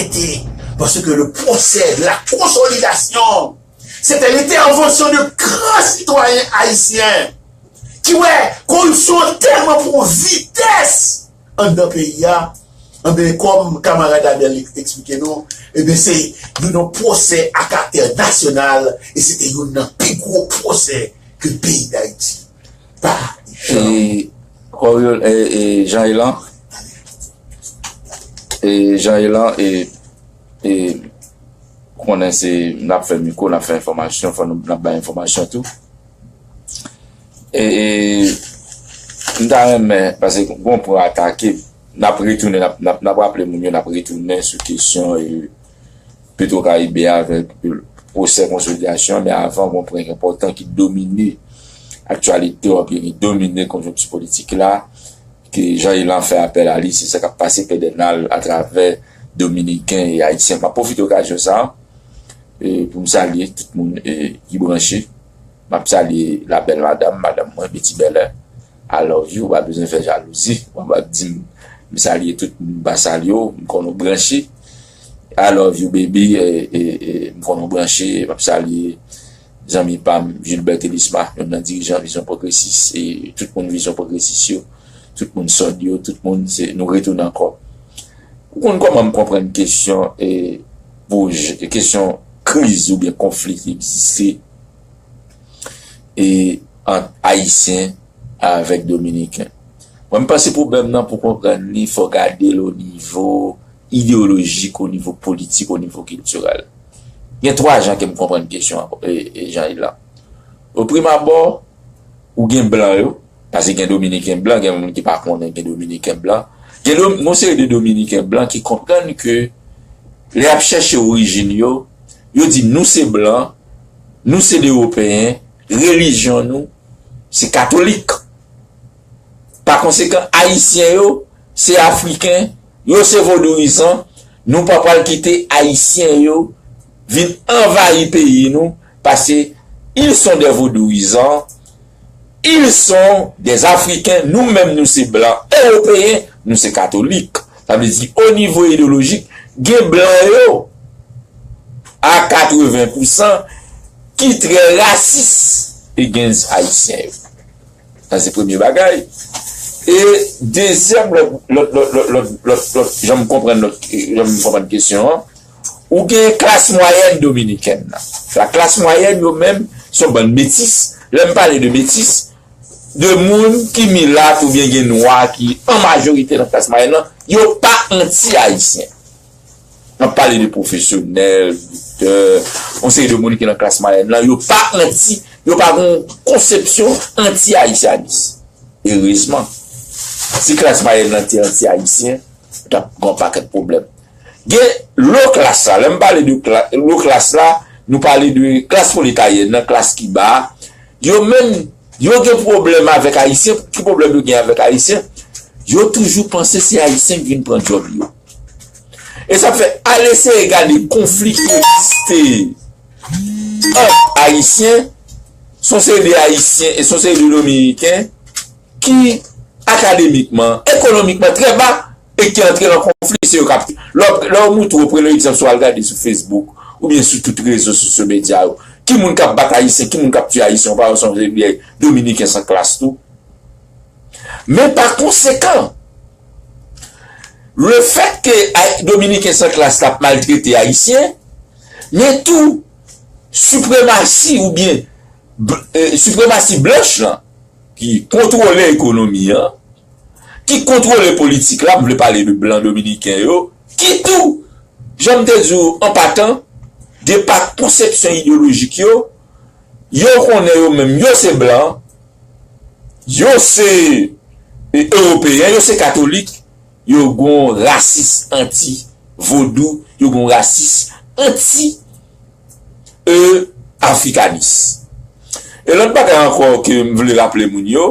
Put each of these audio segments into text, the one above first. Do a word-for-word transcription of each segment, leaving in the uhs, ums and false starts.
arete. Paske le procès de la consolidation, c'était l'intervention de grands citoyens haïtiens ki wè koripsyon tèlman pran vitès anndan peyi a. Anben, kòm kamarad Abel li eksplike nou, ebyen, se youn nan pwosè a karaktè nasyonal, e se te youn nan pi gwo pwosè ke peyi Dayiti pa janm. E, Oriol, e, e, Jean Elan, e, Jean Elan, e, e, konnen se, n ap fè mikwo, n ap fè enfòmasyon, fò nou, n ap bay enfòmasyon tou. E, e, m ta renmen, paske gon pwen atake, n ap retounen, n ap, n ap, n ap raple moun yo, n ap retounen sou kesyon, e, Petro Caribe avèk, e, pwosè konsolidasyon, men avan, gon pwen enpòtan ki domine aktyalite, oubyen ki domine konjonkti politik la, ke Jean Elan fè apèl a li, se sa k ap pase Pedernal atravè Dominiken e Ayisyen. M ap pwofite okazyon sa a, e, pou m salye tout moun, e, ki branche. M ap salye la bèl madanm, madanm mwen, Betty Bèlè. I love you, ou pa bezwen fè jalouzi. Ou pa di m, m salye tout moun, m pa salye w, m konn ou branche. I love you, baby, e, e, e, m konn ou branche, m ap salye zanmi pa m, Gilbert Elisma, youn nan dirijan Vizyon Pwogresis, e tout moun Vizyon Pwogresis yo, tout moun sòd yo, tout moun, se, nou retounen ankò. Ou konn kòman m konprann kesyon, e, pwojè, kesyon kriz oubyen konfli ki egziste, e, ant Ayisyen avèk Dominiken. Mwen, m panse pwoblèm nan, pou konprann li, fò gade l o nivo ideyolojik, o nivo politik, o nivo kiltirèl. Gen twa jan ke m konprann kesyon an, e, e, Jean Elan. O prim abò, ou gen blan yo, paske gen Dominiken blan, gen moun ki pa konnen gen Dominiken blan. Gen Dom-, yon seri de Dominiken blan ki konprann ke lè y ap chèche orijin yo, yo di nou se blan, nou se Ewopeyen, relijyon nou se katolik. Pa konsekan, Ayisyen yo se Afriken, yo se vodouyizan, nou pa pral kite Ayisyen yo vin anvayi peyi nou, paske ils sont des vodouyizans, ils sont des Africains, nou menm nou se blan ewopeyen, nou se katolik. Sa vle di, o nivo ideyolojik, gen blan yo a katreven pousan ki trè rasis against Ayisyen yo. Sa se premye bagay. E dezyèm, lòt, lòt, lòt, lòt, lòt, lòt, lòt, jan m konprann lòt, jan m konprann kesyon an, ou gen klas mwayèn dominikèn nan. La klas mwayèn yo menm, se yon bann metis. Lè m pale de metis, de moun ki milat oubyen gen nwa ki an majorite nan klas mwayèn nan, yo pa anti-ayisyen. N ap pale de pwofesyonèl, doktè, yon seri de moun ki nan klas mwayèn nan, yo pa anti, yo pa gen yon konsepsyon anti-ayisyanis. Erezman, si klas mwayèn nan te anti-ayisyen, t ap gen yon pakèt pwoblèm. Gen lo klas la, lè m pale de kla-, lo klas la, nou pale de klas pwoletayèn nan, klas ki ba a. Yo menm, yo gen pwoblèm avèk Ayisyen. Ki pwoblèm yo gen avèk Ayisyen? Yo toujou panse se Ayisyen ki vin pran djòb yo. E sa fè, al eseye gade konfli ki egziste ant Ayisyen, se yon seri de Ayisyen e se yon seri de Dominiken ki akademikman, ekonomikman trè ba e ki antre nan konfli, se yo k ap, lè w, lè w moutre w, pran egzanp, si w al gade sou Facebook oubyen sou tout rezo sosyo medya yo, ki moun k ap bat Ayisyen, ki moun k ap tiye Ayisyen, w pa wè se yon seri de Dominiken san klas tou. Men pa konsekan, lefètke Ay-, Dominiken san klas la ap maltrete Ayisyen, men tou sipremasi oubyen bl-, e, sipremasi blanch lan ki kontwole ekonomi an, ki kontwole politik la, m vle pale de blan dominiken yo, ki tou, jan m te di w an patan, de pa konsepsyon ideyolojik yo, yo konnen yo menm, yo se blan, yo se, e, ewopeyen, yo se katolik, yo gon rasis anti vodou, yo gon rasis anti, e, afrikanis. E lòt bagay ankò ke m vle raple moun yo,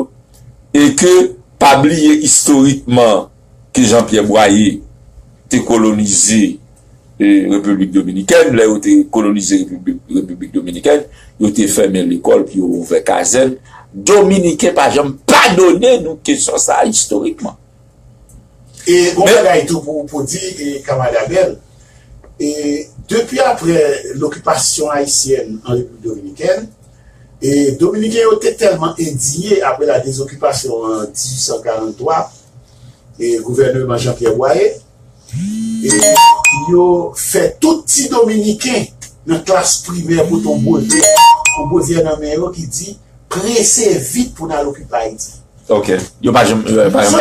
e ke pa bliye istorikman ke Jean Pierre Boyer te kolonize, e, Repiblik Dominikèn. Lè yo te kolonize Repiblik, Repiblik Dominikèn, yo te fèmen lekòl pou yo ouvè kazèn. Dominiken pa janm padone nou kesyon sa a istorikman. E gon bagay tou pou, pou di, e, kanmarad Abel, E depi apre lokipasyon ayisyèn an Repiblik Dominikèn, e Dominiken yo te tèlman endiye apre la dezokipasyon an dizuit san karanntwa, e gouvèneman Jean-Pierre Boyer, e yo fè tout ti Dominiken nan klas primè pote yon bodyè, yon bodyè nan men yo ki di, "Prese vit pou n al okipe Ayiti." Ok. Yo pa janm. Yo pa janm.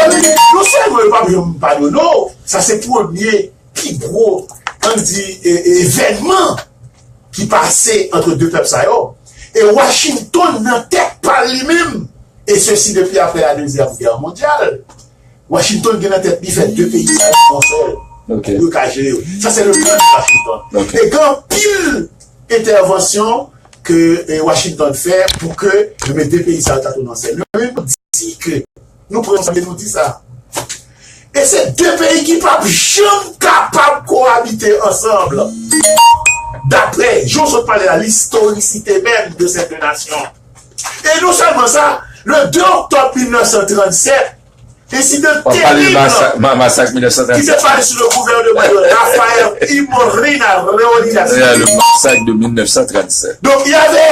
Non sèlman yo pa janm padone w, sa se premye pi gwo, ann di, e, e, evènman ki pase ant de pèp sa yo. E Washington nan tèt pa l li menm, e sesi depi apre la Dezyèm Gè Mondyal. Washington gen nan tèt li fè de peyi sa yo yon sèl. Ok. Yo ka jere yo. Sa se le plan de Washington. Ok. E gen anpil entèvansyon ke e, Washington fè pou ke yo met de peyi sa yo ta tounen yon sèl. Yo menm di ke nou pran ansanm e nou di sa. E se de peyi ki p ap janm kapab kowabite ansanm. Daprè jan w sot pale la, listorisite menm de ces deux nations. E non sèlman sa, le de oktòb mil nèf san trannsèt, ensidan W ap pale de terib masak, ma- masak ki te mil nèf san trannsèt. pase sou le gouvènman de Rafael Imorina Reolida. Le masak de mil nèf san trannsèt. Donk, y avè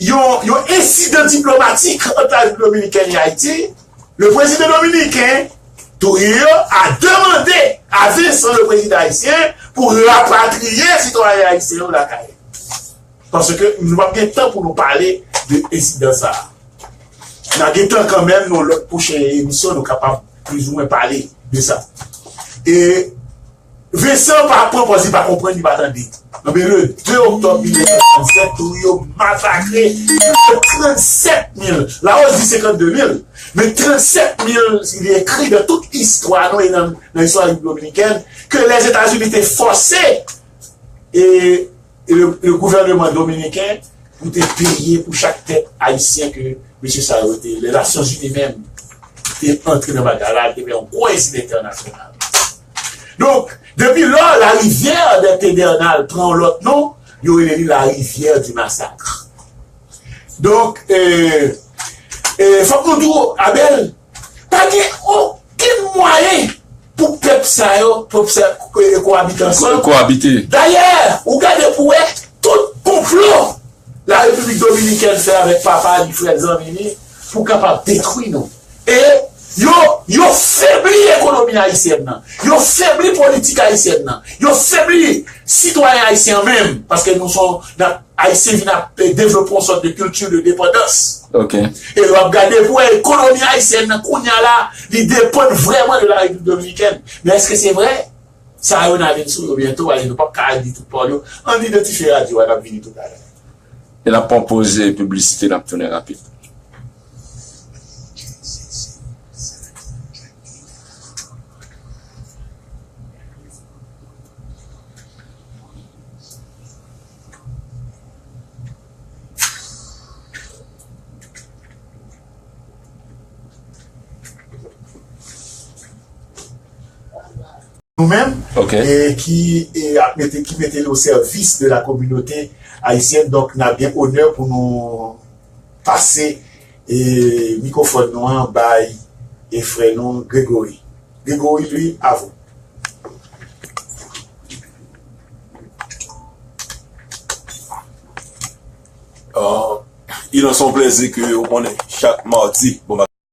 yon, yon ensidan diplomatik ant la Repiblik Dominikèn e Ayiti. Le prezidan dominiken, Trujillo, a demande a Vincent, le prezidan ayisyen, pou rapatriye sitwayen ayisyen yo lakay. Paske nou p ap gen tan pou nou pale de ensidan sa a. N a gen tan kanmenm, nan lòt pwochen emisyon, nou kapab plizoumwen pale de sa. E Vincent pa pran pòz li pa konprann, li pa tande. Anben, le de oktòb mil nèf san trannsèt, Trujillo masakre plis de trannsèt mil, Laos di senkannde mil, men trannsèt mil, li ekri nan tout istwa nou e nan, nan istwa Repiblik Dominikèn, ke Lèzetazini te fòse e, e le, le gouvèneman dominiken pou te peye pou chak tèt ayisyen ke mesye sa yo te, Lènasyonzini menm te antre nan bagay la, te fè yon gwo ensidan entènasyonal. Donk, depi lò, la rivière des Pédernales pran yon lòt non, yo rele li la rivière du massacre. Donk, e, e, fòk nou di w, Abel, pa gen okenn mwayen pou pèp sa yo, pèp sa yo, e, kowabite ansanm. Kowabite. Dayè, ou gade pou wè tout konplo la Repiblik Dominikèn fè avèk papa li, frè l, zanmi li, pou kapab detwi nou. E yo, yo febli ekonomi ayisyèn nan. Yo febli politik ayisyèn nan. Yo febli sitwayen ayisyen an menm. Paske nou son, n ap, Ayisyen vin ap, e, devlope yon sòt de kilti de depandans. Ok. E w ap gade pou wè ekonomi ayisyèn nan kounye a la, li depann vrèman de la Repiblik Dominikèn. Men èske se vrè? Sa yo n a vin sou yo byento, ale nou p ap ka al di tout pawòl yo. Ann idantifye radyo a, n ap vini toutalè. E n ap pran poze piblisite, n ap tounen rapid. Nou menm, Ok. e ki e, ap mete, ki mete l o sèvis de la kominote ayisyèn. Donk, n ap gen onè pou nou pase e, mikwofòn nou an bay e frè nou Gregory. Gregory, lui, à vous. Ah, Ilan, se yon plèzi ke ou konnen chak madi, bon,